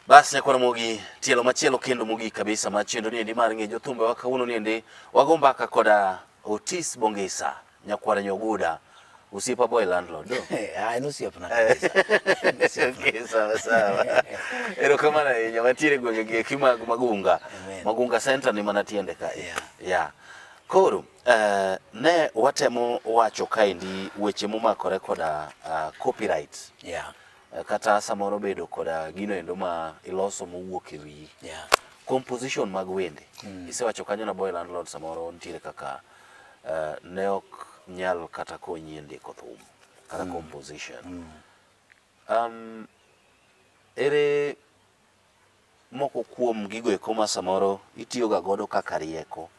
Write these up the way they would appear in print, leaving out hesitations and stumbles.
Bas nyakwar Ramogi, tielo machielo kendo mogik kabisa mar chenro niendi mar ng'e jothumbe wa kawuono niendi wago mbaka koda Otis Bongisa, nyakwar Nyoguda, osiepa boy landlord. Do? Ah, en osiepna kabisa. En osiepna. Okay, sawa sawa. Erokamano ahinya wantiere e gwenge gi eki mag Magunga. Amen. Magunga Center ni mana tiende kae. Yeah. Yeah. Koro ne watemo wacho kaendi weche momakore koda copyright. Kata samoro bedo koda gino endo ma iloso mowuok e wiyi. Composition mag wende. Isewacho kanyo na boy landlord samoro nitiere kaka ne ok nyal kata konyi e ndiko thum kata composition. Ere moko kuom gigo eko ma samoro itiyo ga godo kaka rieko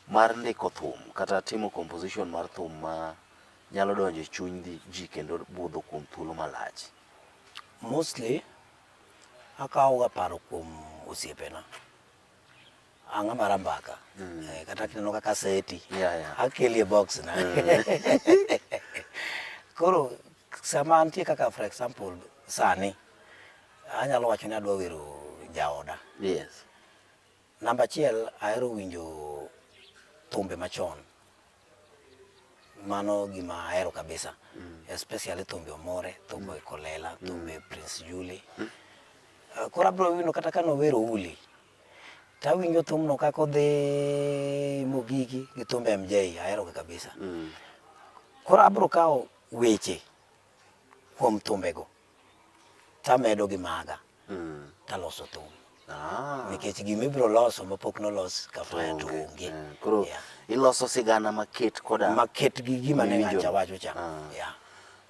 mar ndiko thum kata timo composition mar thum ma nyalo donjo e chuny ji kendo budho kuom thuolo malach? Mostly akawo ga paro kuom osiepena. Ang'ama rambaka. Kata kineno kaka aseti, akeli e box na. Koro sama antie kaka for example sani, anyalo wacho ni adwa wero jaoda. Namba achiel ahero winjo thumbe machon. Mano gima ahero kabisa. Especially thumbe Omore, thumbe Kolela, thumbe Prince Jully. Koro abiro winjo kata ka nowero Uli, tawinjo thumno kaka odhi mogiki gi thumbe MJ, ahero ga kabisa. Koro abiro kawo weche kuom thumbego tamedo gi maga taloso thum. Nikech gima ibiro loso mapok nolos ka faya to onge. Koro iloso sigana maket koda maket gi gima ne ng'acha wacho cha.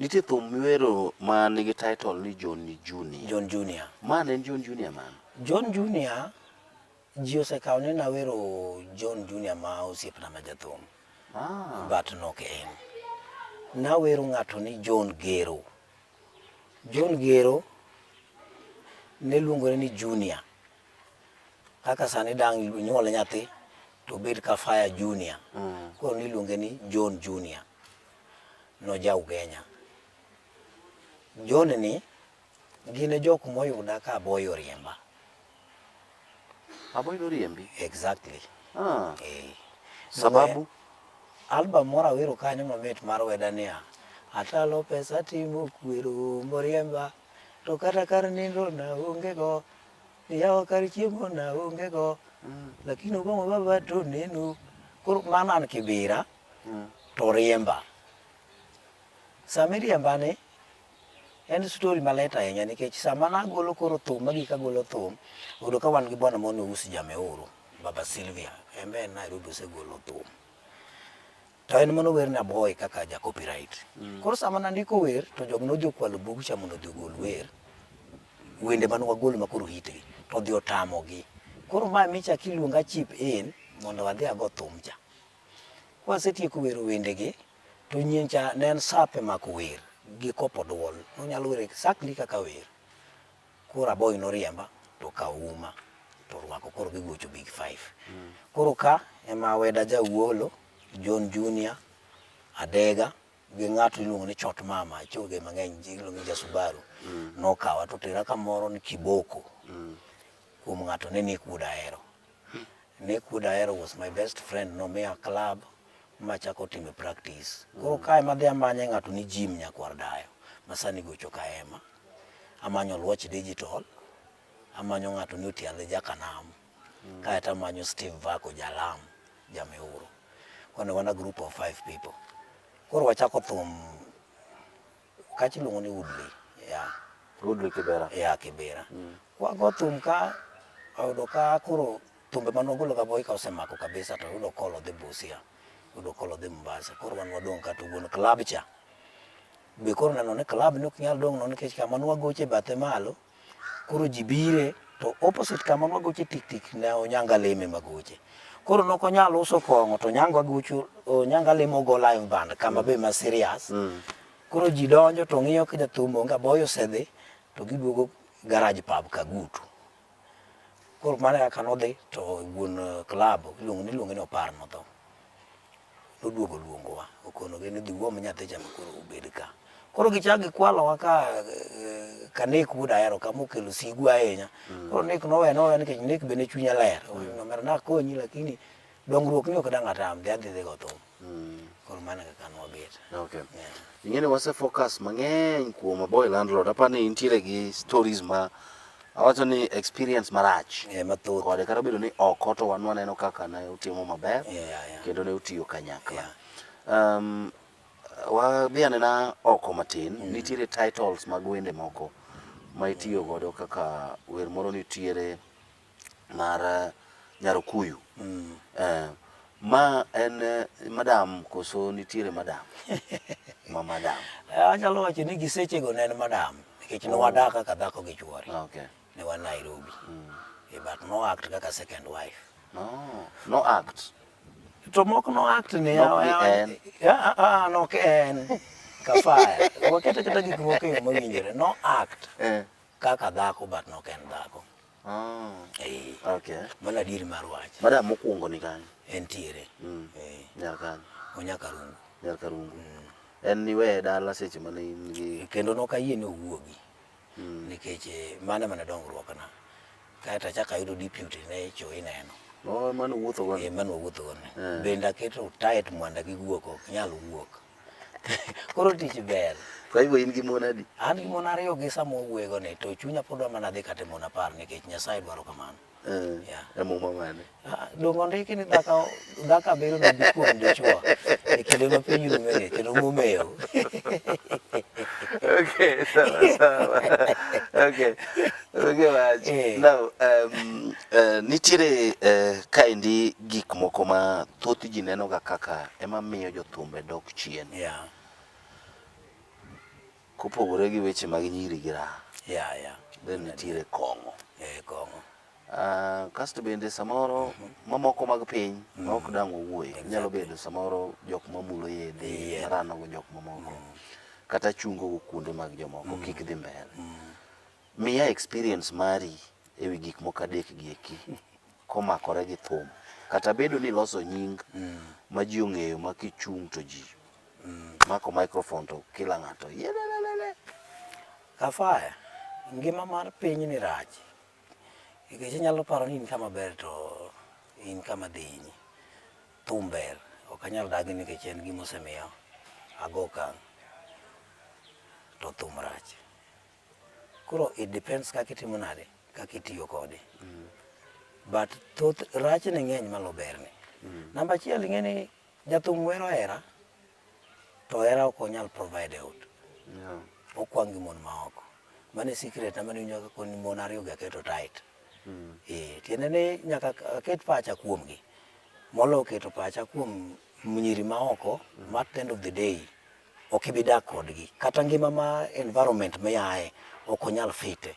Nitie thum miwero ma nigi title ni John Junior. John Junior. Ma ne en John Junior man? John Junior ji osekawo ni nawero John Junior ma osiepna ma jathum. But nok en. Nawero ng'ato ni John Gero. John Gero ne luongore ni Junior. Kaka sani dang' nyuol nyathi to obed ka Fire Junior. Koro niluonge ni John Junior. Noja Ugenya. John ni gin e jok moyuda ka Aboy oriemba. Aboy noriembi? Exactly. Sababu? Album moro awero kanyo mamit mar weda niya, atalo pesa timo kwero moriemba, to kata kar nindo na onge go, yawa kar chiemo na onge go, lakini Obama baba to neno. Koro mano an Kibira to riemba. Sama iriemba ni, en story malit ahinya nikech sama nagolo koro thum magik agolo thum, oyudo ka wan gi bwana moro ni Usi Jameuru, Baba Sylvia, en be en Nairobi osegolo thum. To en mano wer na boy kaka ja copyright. Koro sama nandiko wer to jogi nodhi okwalo bug cha mondo odhi ogol wer. Wende mane wagolo ma koro hit gi to odhi otamogi. Koro ma michak iluonga chip in mondo adhi ago thum cha. Kwasetieko wero wende gi to nyien cha ne en sap e mako wer gi kopo duol. Nonyalo wer exactly kaka wer. Koro Aboy noriemba to okawo uma to orwako koro gigocho Big Five. Koro ka ema Aweda Jawuolo, John Junior, Adega gi ng'ato iluongo ni Chot Mama, choge mang'eny ji iluongo ni Jasubaru. Nokawa to otera kamoro ni Kiboko kuom ng'ato ni Nick Wuod Ahero. Nick Wuod Ahero was my best friend, nomiya club machako timo practice. Koro kae ema adhi amanye ng'ato ni Jim Nyakwar Dayo ma sani gocho Kahema. Amanyo Oluoch Digital, amanyo ng'ato ni Otiende Jakanam, kaeto amanyo Steve Vako Jalam, Jamiuro. Koro wan a group of 5 people. Koro wachako thum kacha iluongo ni Woodley, yeah. Woodley Kibera. Yeah, Kibera. Wago thum ka, oyudo ka koro thumbe mane wagolo ka Boyka osemako kabisa to oyudo call odhi Busia, oyudo call odhi Mombasa. Koro wan wadong' ka to wuon club cha be koro neno ni club ni ok nyal dong' nono nikech kama ne wagoche bathe malo, koro ji bire to opposite kama ne wagoche tik tik ne Onyanga leme magoche. Koro ne ok onyal uso kong'o to Onyanga gocho, Onyanga lemo go live band kama be ma serious. Koro ji donjo to ng'iyo ka jathum onge, Aboy osedhi to giduogo garage pub Kagutu. Koro mano e kaka nodhi to wuon club iluongo ni iluonge ni Opar notho. Noduogo oluongowa okonogi ni dhi uom nyathi cha koro ubed ka. Koro gichak gikwalowa ka Ka Nick wuod Ahero ka mokelo sigu ahinya. Koro Nick noweya noweya nikech Nick bende chunye ler. Omera nakonyi lakini dongruok ni ok dang' atam, dhi adhi dhi go thum. Koro mano e kaka nwabet. Okay. Yeah. Ing'e ni wase focus mang'eny kuom Aboy Landlord. Apa ni intiere gi stories ma awacho ni experience marach. Eh, mathoth. Kode kata obedo ni oko to wan waneno kaka ne utimo maber Yeah. kendo ne utiyo kanyakla. Yeah. Wadhi anena oko matin, nitiere titles mag wende moko ma itiyo godo kaka wer moro nitiere mar Nyarokuyu. Ma en madam koso nitiere madam? Ma madam. Anyalo wacho ni gi sechego ne en madam nikech ne wadak kaka dhako gi chuore. Okay. Ne wan Nairobi. But no act kaka second wife. No, no act. To mok no act ni Nok ni en. Ah, nok en. Kafaya. Waketo kata gik moko e yo mowinjore. No act kaka dhako but nok en dhako. Oh. Eh. Okay. Mano adieri mar wach. Madam mokwongo ni kanyo? Entiere. Eh. Nyar kanyo? Onyaka Rungu. Nyar Karungu. En niweye dala seche mane in gi... Kendo nok ayie ni owuogi. Nikech mano ema ne dongruok na. Kaeto achako ayudo deputy ne cho ineno. Oh, mano wuotho go. Eh, mano wawuotho go ni. Bende aketo tight mwanda gi guok ok nyal wuok. Koro tich ber. Kwa hivyo in gi mon adi? An gi mon ariyo gi sama wawuoye go ni to chunya pod dwa mana dhi kata e mon 10 nikech Nyasaye dwaro kamano. Yeah. E muma mane? Ah, donge ondiki ni dhako dhako abiriyo nobi kuom dichuo e kinde ma piny rume kendo momewo. Okay, sawa sawa. Okay. Okay, wach. Now, nitiere kaendi gik moko ma thoth ji neno ga kaka ema miyo jothumbe dok chien. Kopogore gi weche mag nyiri gi raha. Yeah. Then nitiere kong'o. Eh, kong'o. Kasto bende samoro mamoko mag piny ma ok dang' wawuoye nyalo bedo samoro jok mamulo yedhe marano go jok mamoko kata chungo go kuonde mag jomoko kik dhi mbele. Miya experience mari ewi gik moko adek gi eki komakore gi thum kata bedo ni iloso nying ma ji ong'eyo ma kichung' to ji mako microphone to kila ng'ato yelelelele. Kafaya, ngima mar piny ni rach. Nikech inyalo paro ni in kama ber to in kama dhi hinyi. Thum ber, ok anyal dagi nikech en gima osemiyo ago okang' to thum rach. Koro it depends kaka itimo nade, kaka itiyo kode. But thoth rachne ng'eny malo berne. Namba achiel ing'e ni jathum wero hera, to hera ok onyal provide e ot. Okwang' gi mon maoko. Mano e secret na mane iwinjo ka ni mon ariyo gi aketo tight. Eh, tiende ni nyaka aket pacha kuomgi. Moloyo keto pacha kuom nyiri maoko ma at the end of the day ok ibi dak kodgi. Kata ngima ma environment miaye ok onyal fite.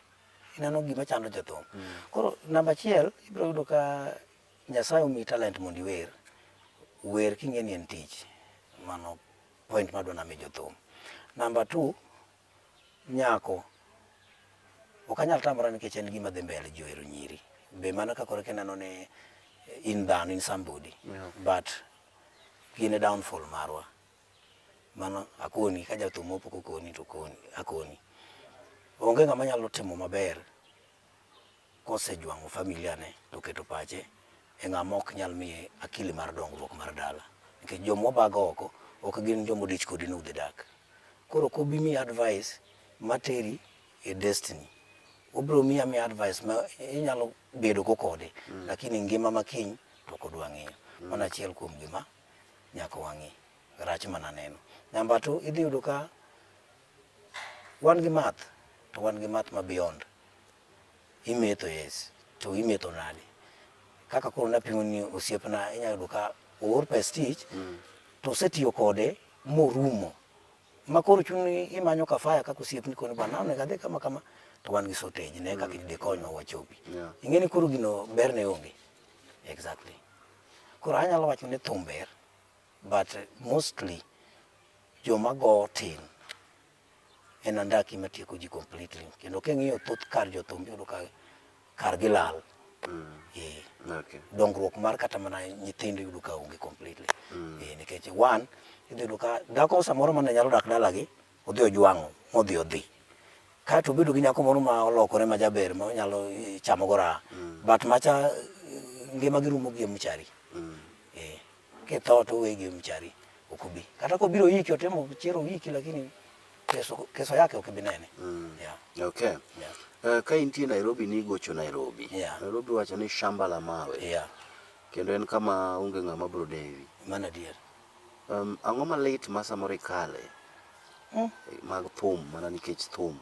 Ineno gima chando jothum. Koro namba achiel ibiro yudo ka Nyasaye omiyi talent mondo iwer. Wer king'e ni en tich. Mano point madwa nami jothum. Namba two, nyako ok anyal tamora nikech en gima dhi mbele ji ohero nyiri. Be mano ka koro kineno ni in dhano in somebody. But gin e downfall marwa. Mano akoni ka jathum moro pok okoni to okoni akoni. Onge ng'ama nyalo timo maber kosejwang'o familia ne to oketo pache e ng'ama ok nyal miye akili mar dongruok mar dala. Nikech joma wabago oko ok gin joma odich kodi ni udhi dak. Koro ok obi miyi advice materi e destiny. Obiro miyi amiya advice ma inyalo bedo go kode lakini ngima ma kiny to ok odwa ng'iyo. Mano achiel kuom gima nyaka wang'i rach mananeno. Namba two idhi yudo ka wan gi math to wan gi math ma beyond. Imetho yes, to imetho nade? Kaka koro napimo ni osiepna inyalo yudo ka oor pes tich to osetiyo kode morumo. Ma koro chuni imanyo kafaya kaka osiepni koni bwana onego adhi kama kama to wan gi shortage ne kaka dikonywa wachopi. Ing'e ni koro gino berne onge. Exactly. Koro anyalo wacho ni thum ber but mostly joma go tin en andaki matieko ji completely. Kendo king'iyo thoth kar jothum iyudo ka kargi lal. Eh. Okay. Dongruok mar kata mana nyithindo iyudo ka onge completely. Eh, nikech one, idhi yudo ka dhako samoro mane nyalo dak dalagi, odhi ojwang'o, modhi odhi. Kato obedo gi nyako moro ma olokore ma jaber ma onyalo chamo go raha. But macha ngima gi rumo gi e mchari. Eh. Kitho to oweyi gi e mchari. Ok obi. Kata kobiro yiki otimo chiero yiki lakini keso, keso yake ok ibi nene. Yeah. Okay. Yeah. Ka intie Nairobi ni igocho Nairobi. Yeah. Nairobi wacho ni shamba la mawe. Yeah. Kendo en kama onge ng'ama bro dewi. Mano adier. Ang'o malit ma samoro ikale mag thum mana nikech thum?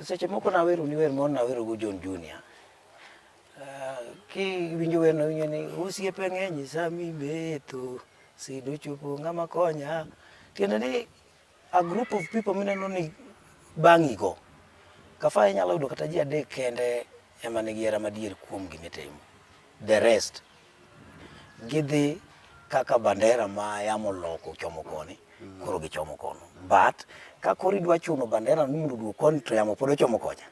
Seche moko nawero ni wer moro nawero go John Junior. Kiwinjo werno iwinjo ni osiepe ng'eny sami metho, sido chopo ng'ama konya. Tiende ni a group of people mineno ni bang'i go, kafa inyalo yudo kata ji adek kende ema nigi hera madier kuom gimitimo. The rest gidhi kaka bandera ma yamo oloko ochomo koni, koro gichomo kono. But ka koro idwa chuno bandera ni mondo oduog koni to yamo pod ochomo kocha,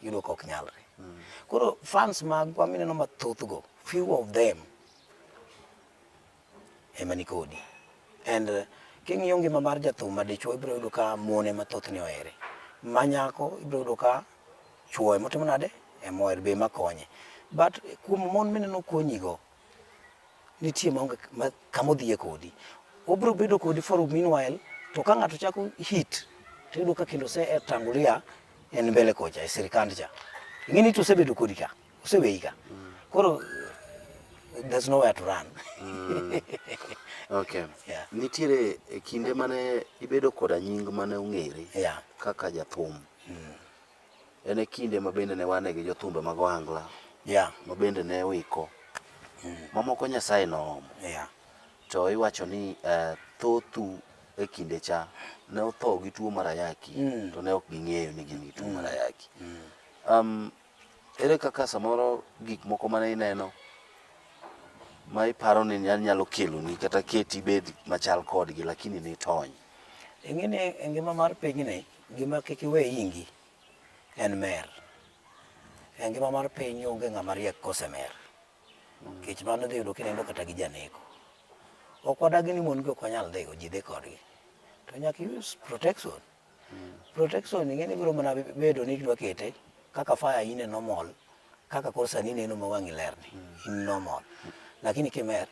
iyudo ka ok nyalre. Koro fans magwa mineno mathoth go, few of them ema ni kodi. And king'iyo ngima mar jathum ma dichuo ibiro yudo ka mon ema thothne ohere. Ma nyako ibiro yudo ka chuo ema otimo nade? Ema ohere be ema konye. But kuom mon mineno konyigo, nitie maonge ma kama odhiye kodi. Obiro bedo kodi for meanwhile, to ka ng'ato chako hit, tiyudo ka kendo ose tangulia en mbele kocha e sirikand cha. Ing'e ni to osebedo kodi ka, oseweyi ka. Koro there's nowhere to run. Okay. Yeah. Nitiere e kinde mane ibedo koda nying mane ong'ere Yeah. kaka jathum. En e kinde ma bende ne wane gi jothumbe mag ohangla Yeah. ma bende ne oiko. Mamoko Nyasaye noomo. Yeah. To iwacho ni thothu e kinde cha ne otho gi tuo mar ayaki to ne ok ging'eyo ni gin gi tuo mar ayaki. Ere kaka samoro gik moko mane ineno ma iparo ni nyalo keloni kata keti ibed machal kodgi lakini nitony? Ing'e ni e ngima mar pinyni, gima kik iwe ingi en mer. E ngima mar piny onge ng'ama riek kosemer. Nikech mano idhi yudo kinindo kata gi janeko. Ok wadagi ni mon gi ok wanyal dhigo, ji dhi kodgi. To nyaka i use protection. Protection ing'e ni biro mana bedo ni idwa kete kaka fire in e normal, kaka koro sani ineno ma wang'i ler ni, in normal. Lakini kimer,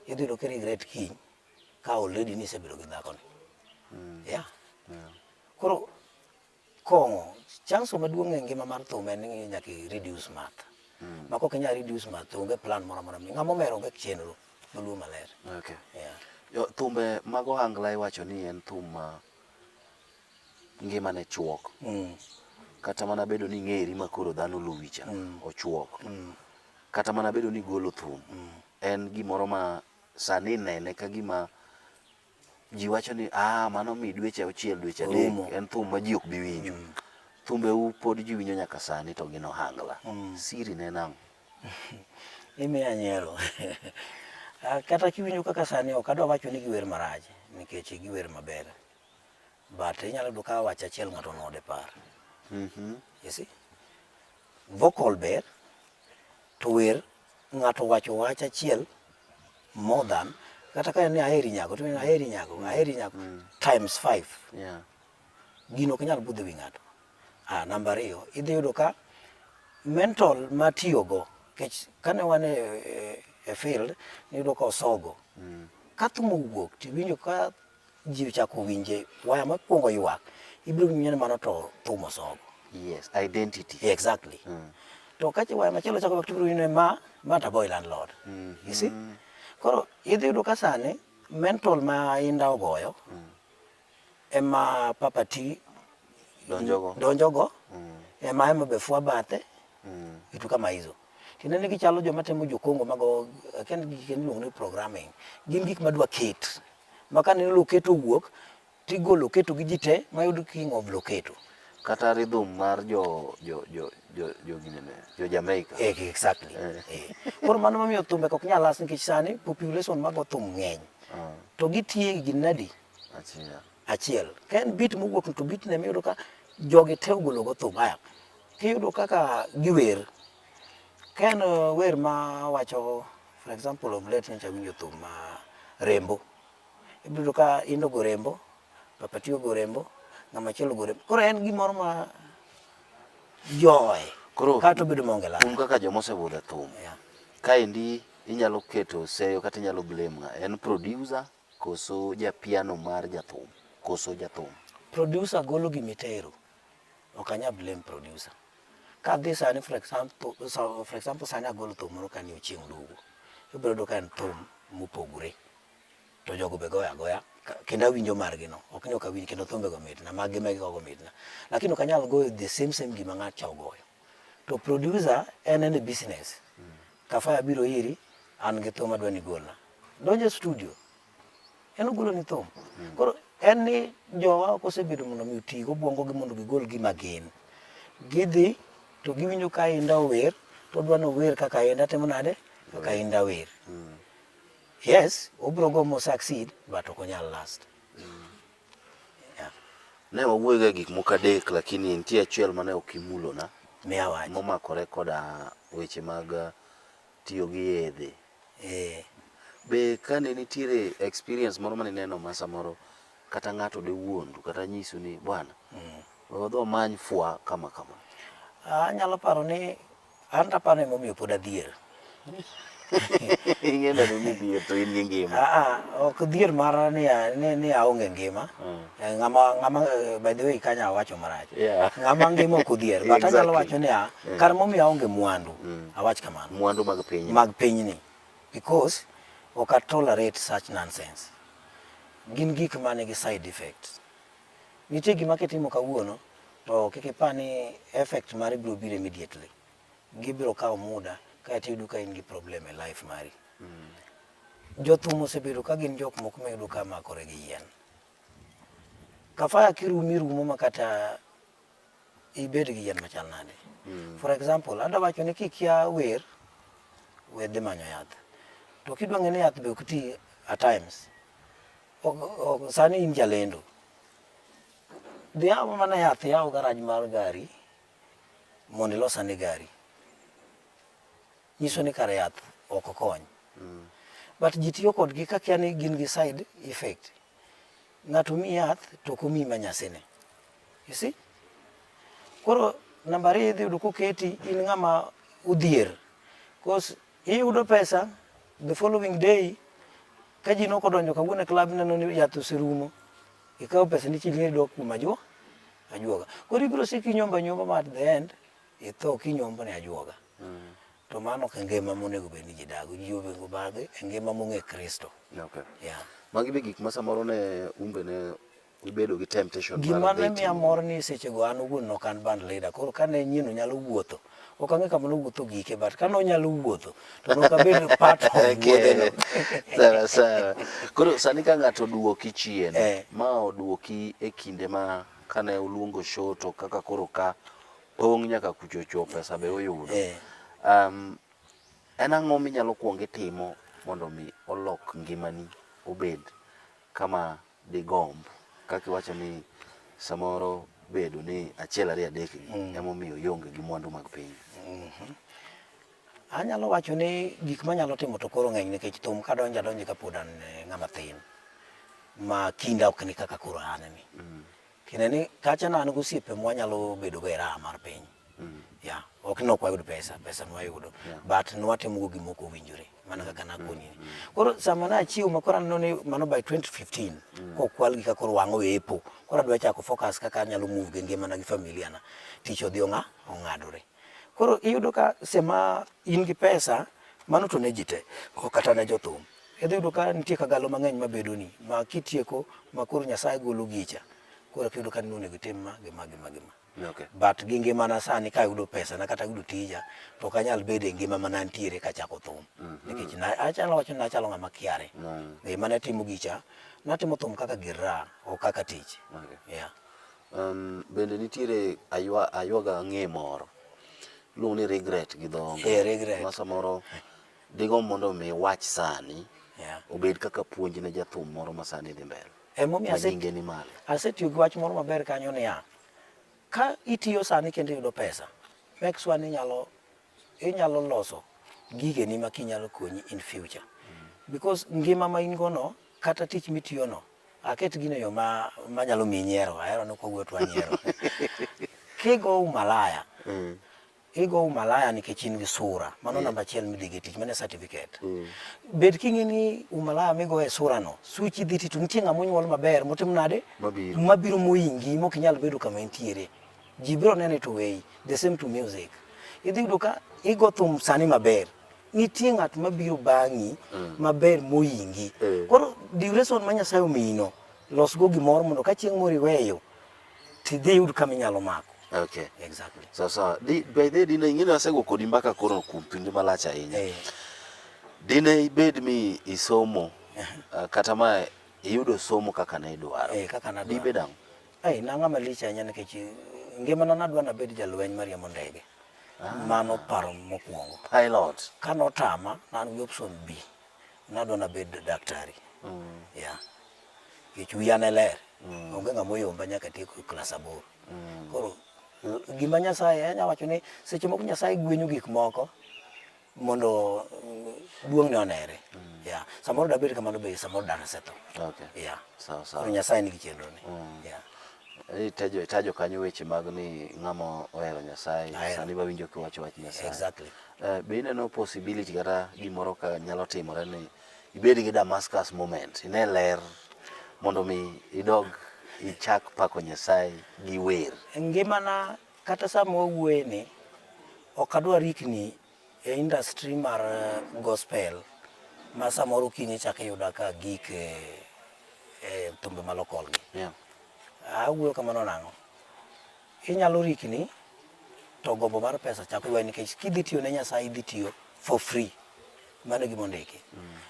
idhi yudo ki regret kiny ka already nisebedo gi dhakoni. Yeah. Koro kong'o, chanso maduong' e ngima mar thum en ni nyaka i reduce math. Ma kok inyal reduce math to onge plan moro amora. Ng'ama omer onge chenro noluo maler. Okay. Yeah. Thumbe mag ohangla iwacho ni en thum ma ngimane chuok. Kata mana bedo ni ing'eri ma koro dhano luwi cha, ochuok. Kata mana bedo ni igolo thum, en gimoro ma sani inene ka gima ji wacho ni ah, mano mi dweche auchiel, dweche adek, en thum ma ji ok bi winjo. Thumbeu pod ji winjo nyaka sani to gin ohangla. Siri ne en ang'o? Imiya nyiero. Kata kiwinjo kaka sani ok adwa wacho ni giwer marach nikech giwer maber. But inyalo yudo ka wach achiel ng'ato onode par. You see? Vocal ber to wer ng'ato wacho wach achiel more than kata ka en ni aheri nyago to aheri nyago, aheri nyago times 5. Yeah. Gino ok nyal budho e wi ng'ato. Ah, namba ariyo, idhi yudo ka mental matiyogo, nikech kane wan e field, niyudo ka osogo. Ka thum owuok tiwinjo ka ji ochako winje waya mokwongo ywak, ibiro winjo ni mano to thum osogo. Yes, identity. Yeah, exactly. To ka waya machielo chako ywak tibiro winjo ni ma to boy landlord. You see? Koro idhi yudo ka sani mental ma Inda ogoyo ema Papa T Donjogo. donjogo ema be fwa bathe vitu kama hizo. Tiende ni gichalo joma temo jokongo mago akia ni gik iluongo ni programming. Gin gik madwa ket. Ma ka neno loketo owuok tigolo loketo gi ji te mayud king of loketo. Kata rhythm mar jo jo jo jo jo ginene, jo Jamaica. Exactly. Koro mano momiyo thumbe ok nyal last nikech sani population mago thum ng'eny. To gitiye gi nadi? Achiel. Achiel. Ka en beat mowuok to beat ne miyudo ka jogi te ogolo go thum. Aya, kiyudo kaka giwer, ka en wer ma wacho for example of late nyocha awinjo thum ma Rembo. Ibiro yudo ka Indo go Rembo, Papa T ogo Rembo, Ng'ama chielo gore. Koro en gimoro ma joy. Koro Kata obedo maonge lal. Un kaka joma osebudho e thum. Yeah. Kaendi inyalo keto seyo kata inyalo blame ng'a? En producer koso ja piano mar jathum koso jathum? Producer golo gimitero. Ok anyal blame producer. Kadhi sani for example, so, for example sani agolo thum moro ka ni Ochieng' Duogo. Ibiro yudo ka en thum mopogore. To jogo be goyo agoya kendo awinjo margi no. Ok ni ok awinj kendo thumbe go mitna, mag gi magi go mitna. Lakini ok anyal goyo the same same gima ng'at cha ogoyo. To producer en en e business. Kafaya biro iri, an gi thum adwa ni igolna. Donjo e studio, en ogolo ni thum. Koro en ni jowa ok osebedo mondo mi oti gi obwongo gi mondo gigol gima gin. Gidhi to giwinjo ka Inda ower, to odwa ni ower kaka Inda timo nade? Kaka Inda wer. Yes, obro go mo succeed, but ok onyal last. Yeah. Ne wawuoyo ga gik moko adek lakini nitie achiel mane ok imulona. Miya wach. Momakore koda weche mag tiyo gi yedhe. Eh. Be kane nitiere experience moro mane ineno ma samoro kata ng'ato de wuondu kata nyisu ni bwana we wadhi wamany fwa kama kama. Anyalo paro ni an to aparo ni emomiyo pod adhier. Ing'e nade ni idhier to in gi ngima? Ah, ah, ok dhier mar ni, ni, ni aonge ngima. Eh, Ng'ama, ng'ama, eh, by the way kanyo awacho marach. Yeah. Ng'ama ngima ok odhier. But anyalo Exactly. wacho niya, kar momiyo aonge mwandu, awach kamano. Mwandu mag piny. Mag pinyni. Because ok a tolerate such nonsense. Gin gik manigi side effects. Nitie gima kitimo kawuono, to kik ipar ni effect mare biro biro immediately. Gibiro kawo muda kaeto iyudo ka in gi problem e life mari. Jothum osebedo ka gin jok moko miyudo ka makore gi yien. Kafaya kirumi rumo ma kata ibed gi yien machal nade. For example, adwa wacho ni kikia wer, we dhi manyo yath. To kidwa ng'e ni yath be ok ti at times, ok, ok, sani in jalendo. Dhi yaw mana yath, yaw garaj mar gari mondo ilos ane gari. Nyiso ni kare yath ok kony. But ji tiyo kodgi ka kia ni gin gi side effect. Ng'ato miyi yath to ok omiyi manyasine. You see? Koro namba ariyo idhi yudo koketi in ng'ama odhier. Cause iyudo pesa the following day ka ji nok odonjo kawuono e club ineno ni yath oserumo. Ikawo pesa ni chiliri dok kuom ajuoga. Ajuoga. Koro ibiro siko inyombo anyomba ma at the end itho kinyombo ne ajuoga. To mano ok e ngima monego bed ni ji dago. Ji onego odag e ngima mong'e Kristo. Okay. Yeah. Magi be gik ma samoro ne umbe ne ubedo gi temptation mar Gima ne dhi miya timo. mor ni sechego an owuon nok an band leader. Koro kane nyieno nyalo wuotho, ok ang'e kama nowuotho gike, but kane onyalo wuotho, to nok abedo part of wuodheno. Sawa sawa. Koro sani ka ng'ato oduoki chien, Eh. ma oduoki e kinde ma kane uluongo show to kaka koro ka pong' nyaka kuchocho pesa be uyudo. Eh. En ang'o minyalo kuongo itimo mondo mi olok ngimani obed kama digomb kaka iwacho ni samoro bedo ni achiel ariyo adek gi emomiyo ionge gi mwandu mag piny. Anyalo wacho ni gik manyalo timo to koro ng'eny nikech thum kadonjo adonjo kapod an ng'ama thin ma kinda ok ni kaka koro an ni. Tiende ni kacha ne an gi osiepe mwanyalo bedo go e raha mar piny. Yeah, ok ni ok wayud pesa, pesa nwayudo. But nwatimo go gima ok owinjore, mana kaka nakoni ni. Koro sama nachiew ma koro aneno ni mano by 2015, kokwal gi ka koro wang' oepo. Koro adwa chako focus kaka anyalo move gi ngimana gi familia na. Tich odhi ong'adore. Koro iyudo ka sama in gi pesa, mano to ne ji te, ok kata ne jothum. Idhi yudo ka nitie kagalo mang'eny mabedo ni, ma kitieko ma koro Nyasaye golo gicha, koro eka iyudo ka onego itim ma gi ma gi ma gi ma. Okay. But gi ngimana sani kayudo pesa na kata ayudo tija, to ok anyal bedo e ngima mane antiere kachako thum. Nikech na achalo wacho ni nachalo ng'ama kiare. Eh, mane timo gicha, natimo thum kaka gir raha, ok kaka tich. Okay. Yeah. Bende nitiere aywaga ang'e moro iluongo ni regret gi dho Eh, regret. ma samoro digomb mondo mi wach sani Yeah. obed kaka puonj ne jathum moro ma sani dhi mbele Emomiyo ma ase nyinge ni malo. asetiyo gi wach moro maber kanyo niya, ka itiyo sani kendo iyudo pesa, make sure ni inyalo inyalo loso gigeni ma kinyalo konyi in future. Because ngima ma in go no, kata tich mitiyo no, Aket gino e yo ma manyalo miyi nyiero, ahero ni kwawuoyo to wanyiero. Kigo umalaya, igo umalaya nikech in gi sura, mano namba achiel midhigo e tich, mano e certificate. Bed king'e ni umalaya migoyo e sura no, suchi dhi ti to nitie ng'ama onyuol maber motim nade? Mabiro. Mabiro moingi mok inyal bedo kama entiere. Ji biro nene to weyi. The same to music. Idhi yudo ka igo thum sani maber, nitie ng'at mabiro bang'i maber moingi. Koro duration ma Nyasaye omiyi no, losgo gimoro mondo ka chieng' moro iweyo, tidhi iyud kama inyalo mako. Okay. Exactly. Sawa sawa. Di, by the way, dine ing'e ni asego kodi mbaka koro kuom kinde malach ahinya. Eh. Dine ibed mi isomo kata ma iyudo somo kaka ne idwaro. Eh, kaka nadwaro. Dibed ang'o? Ai, nang'ama lich ahinya nikech ngimana nadwa nabed jalweny mariembo ndege. Mano paro mokwongo. Pilot. Ka notama, ne an gi option B. Nadwa nabed daktari. Yeah. Nikech wiya ne ler. Onge ng'ama oyomba nyaka atiek klas aboro. Koro gima Nyasaye, anya wacho ni seche moko Nyasaye gwenyo gik moko mondo duong'ne onere. Yeah. Samoro dabed kamano be samoro dana asetho. Okay. Yeah. Sawa sawa. Koro Nyasaye nigi chenro ne. Yeah. Itajo, itajo kanyo weche mag ni ng'ama ohero Nyasaye, Ahero. sani wawinjo kiwacho wach Nyasaye. Exactly. Be ineno possibility kata gimoro ka nyalo timore ni ibed gi Damascus moment, ine ler mondo mi idog ichak pako Nyasaye gi wer. Ngimana kata sama wawuoye ni ok adwa rikni e industry mar gospel ma samoro kiny ichako iyuda ka agik e thumbe ma local gi. Yeah. Awuoyo kamano nang'o? Inyalo rikni to gombo mar pesa chako ywayi nikech kidhi tiyo ne Nyasaye idhi tiyo for free. Mano e gima ondiki.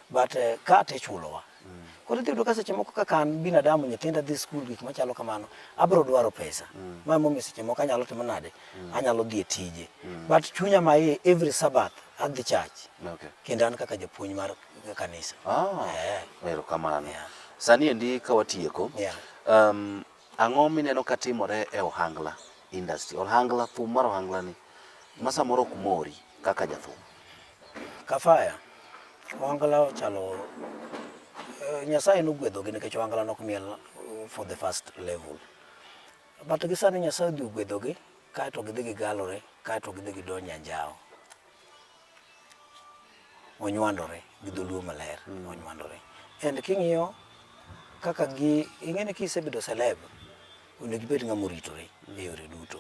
But ka to ichulowa. Koro idhi yudo ka seche moko kaka an binadamu nyithinda dhi skul gik machalo kamano, abiro dwaro pesa. Ma emomiyo seche moko anyalo timo nade? Anyalo dhi e tije. But chunya ma iye every Sabbath adhi church. Okay. Kendo an kaka japuonj mar kanisa. Ah, Eh. erokamano. Yeah. Sani endi ka watieko, Yeah. ang'o mineno ka timore e ohangla industry? Ohangla, thum mar ohangla ni, ma samoro ok mori kaka jathum. Kafaya, ohangla ochalo Nyasaye nogwedhogi nikech ohangla nok miel for the first level. But gi sani Nyasaye odhi ogwedhogi kaeto gidhi gigalore kaeto gidhi gidonjo e anjawo. Onywandore gi dholuo maler, onywandore. And king'iyo kaka gi, ing'e ni kisebedo celeb, onego ibed ng'ama oritore e yore duto.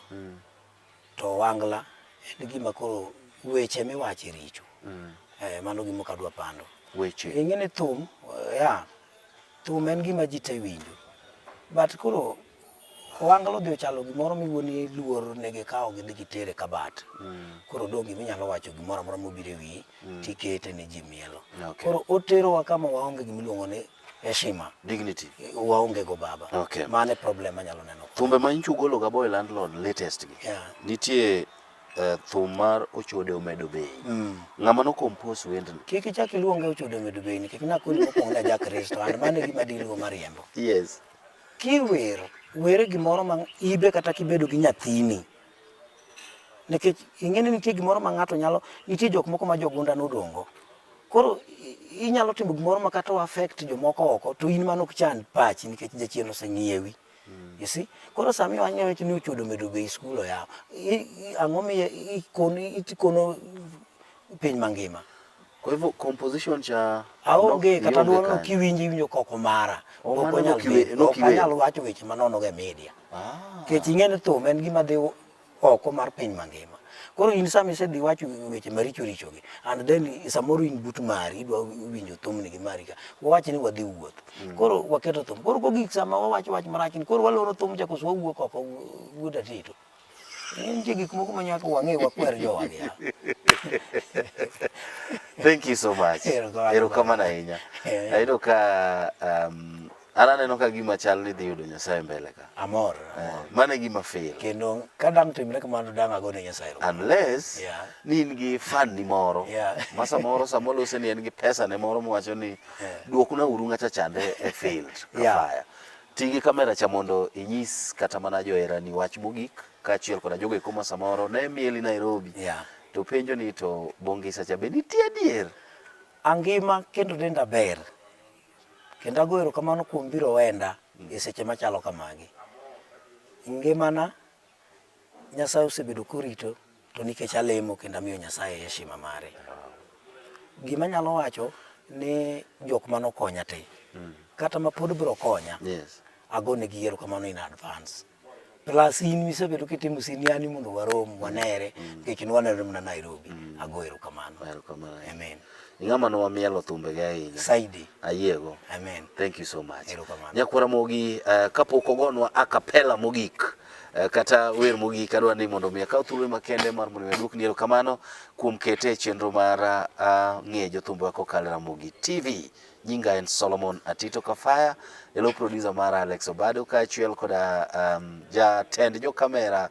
To ohangla en gima koro weche miwache richo. Eh, mano gima ok adwa pando. Weche. Ing'e ni thum, yeah, thum en gima ji te winjo. But koro ohangla odhi ochalo gimoro miwuo ni luor ne gikawo gidhi gitere kabat. Koro odong' gima inyalo wacho gimoro amora mobiro e wiyi tikete ni ji mielo. Okay. Koro oterowa kama waonge gima iluongo ni heshima. Dignity. Waonge go baba. Okay. Mano e problem anyalo neno. Thumbe ma nyocha ugolo ga Boy Landlord latest gi. Yeah. Nitie thum mar Ochode Omedo Bei. Ng'ama no compose wendni? Kik ichak iluonge Ochode Omedo Bei nikech nakoni mokwongo ni aja Kristo and mano e gima deal go mariembo. Yes. Kiwer, wer e gimoro ma ibe kata kibedo gi nyathini. Nikech ing'e ni nitie gimoro ma ng'ato nyalo, nitie jok moko ma jogunda nodong'go. Koro inyalo timo gimoro ma kata o affect jomoko oko to in mano ok chand pachi nikech jachien oseng'iewi. You see? Koro sama iwacho wacho ni ochodo omedo bei skul oyaw. Ang'o mi ikono piny mangima? Kwa hivyo composition cha Aonge kata duol no kiwinjo iwinjo koko mara. Oh, Ok mano onyal nokiwe- bedo. Ok nokiwer. anyal wacho weche manono go e media. Ah. Nikech ing'e ni thum en gima dhi oko mar piny mangima. Koro in sama isedhi wacho weche maricho richo gi and then samoro in but mari idwa winjo thumni gi mari ka. Wawach ni wadhi wuoth. Koro waketo thum. Koro kogik sama wawacho wach marach ni koro waloro thum cha koso wawuok oko wuod Atito. Nitie gik moko ma nyaka wang'e wakwer jowagi. Thank you so much. Erokamano. Erokamano ahinya. Eh. Ayudo ka an aneno ka gima chal ni dhi yudo Nyasaye mbele ka. Amor. Mano e gima feel. Kendo ka dang' timre kamano dang' agone Nyasaye erokamano. Unless Yeah. ni in gi fan ni moro Yeah. ma samoro sama olose ni en gi pesa ne moro mowacho ni Yeah. duokna uru ng'acha chande e field ka Yeah. fire. Ti gi kamera cha mondo inyis kata mana joherani wach mogik kaachiel koda jogo eko ma samoro ne mieli Nairobi Yeah. to penjo ni to Bongisa cha be nitie adier? Angima kendo denda ber. Kendo ago erokamano kuom biro wenda e seche machalo kamagi. Ngimana Nyasaye osebedo korito to nikech alemo kendo amiyo Nyasaye heshima mare. Gima anyalo wacho ni jok mane okonya te, kata ma pod biro konya, Yes. agonegi erokamano in advance. Plus in misebedo kitimo siniani mondo warom wanere nikech nwanenore mana Nairobi. Ago erokamano. Erokamano. Amen. Ing'ama nowamielo thumbege ahinya. Saidi. Ayiego. Amen. Thank you so much. Erokamano. Nyakwara Mogi, kapok ogonwa a cappella mogik, kata wer mogik, adwa ni mondo mi akaw thuolo makende mar mondo mi aduokni erokamano kuom kete e chenro mar ng'e jothumbewa kokalo e Ramogi TV. Nyinga en Solomon Atito Kafaya, elo producer mara Alex Obado kaachiel koda jatend jo kamera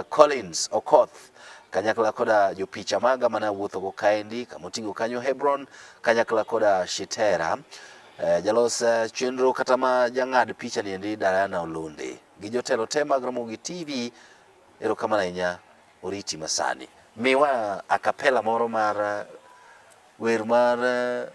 Collins Okoth kanyakla koda jopicha maga mane awuothogo kaendi kamoting'o kanyo Hebron kanyakla koda Shitera jalos chenro kata ma jang'ad picha ni endi Diana Olunde gi jotelo te mag Ramogi TV erokamano ahinya oriti masani miwa akapela moro mar wer mar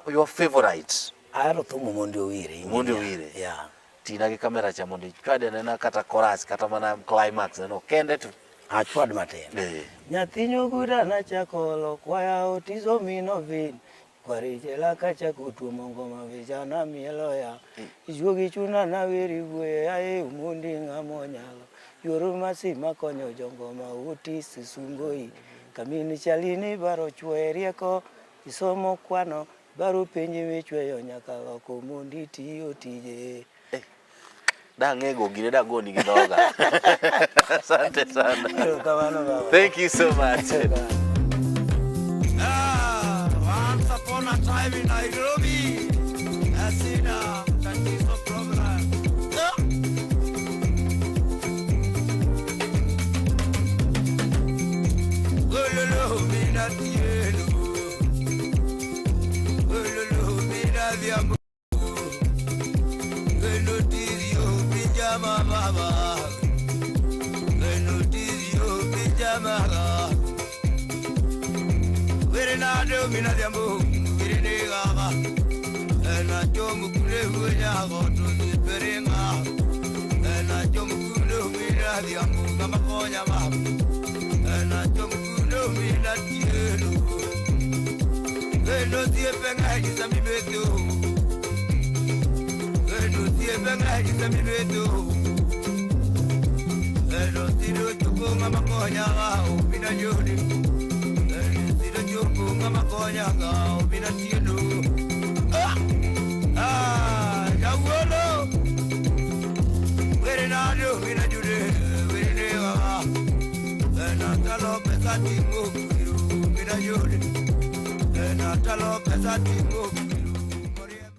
your favorite. Ahero thum Omondi Owire. Omondi Owire. Yeah. Tina gi kamera cha mondo ichwade anena kata chorus kata mana climax neno kende to. Achwad matin. Eh. Nyathi nyoguda nachako kwaya otizo mino vin kwari jela kachako tuomo ngoma vijana mielo ya juogi chuna na weri wuoye ae Omondi ng'amo nyalo yuoro masi makonyo jongoma Otis Sungoi kamini chalini baro chwoye rieko isomo kwano baro penji michweyo nyaka loko Omondi tiyo tije. Dang'ego gine dagoni gi dhoga. Asante sana. Erokamano baba. Thank you so much. Ah, once upon a time in Nairobi, Asina, tatizo problem. Ah. Ololo, mina tieno. Ololo, mina dhiambo. Kendo tiyo pinjama baba. Kendo tiyo pinjama. Were nade mina dhiambo, were ne gaba. Ena chomo kule hunya goto di perenga. Ena chomo kule mina dhiambo kama konya ma. Ena chomo kule mina tieno. Kendo tie penga jisa mi beto. Kendo tie penga jisa mi beto. Kendo tiro chuko ngama konya ga obina jodi. Kendo tiro chuko ngama konya ga obina tieno. Ah! Ah, jawolo. Were nado mina jude, were ne ga. Ena talo pesa tingo kuiru mina jude. Ena talo pesa tingo kuiru.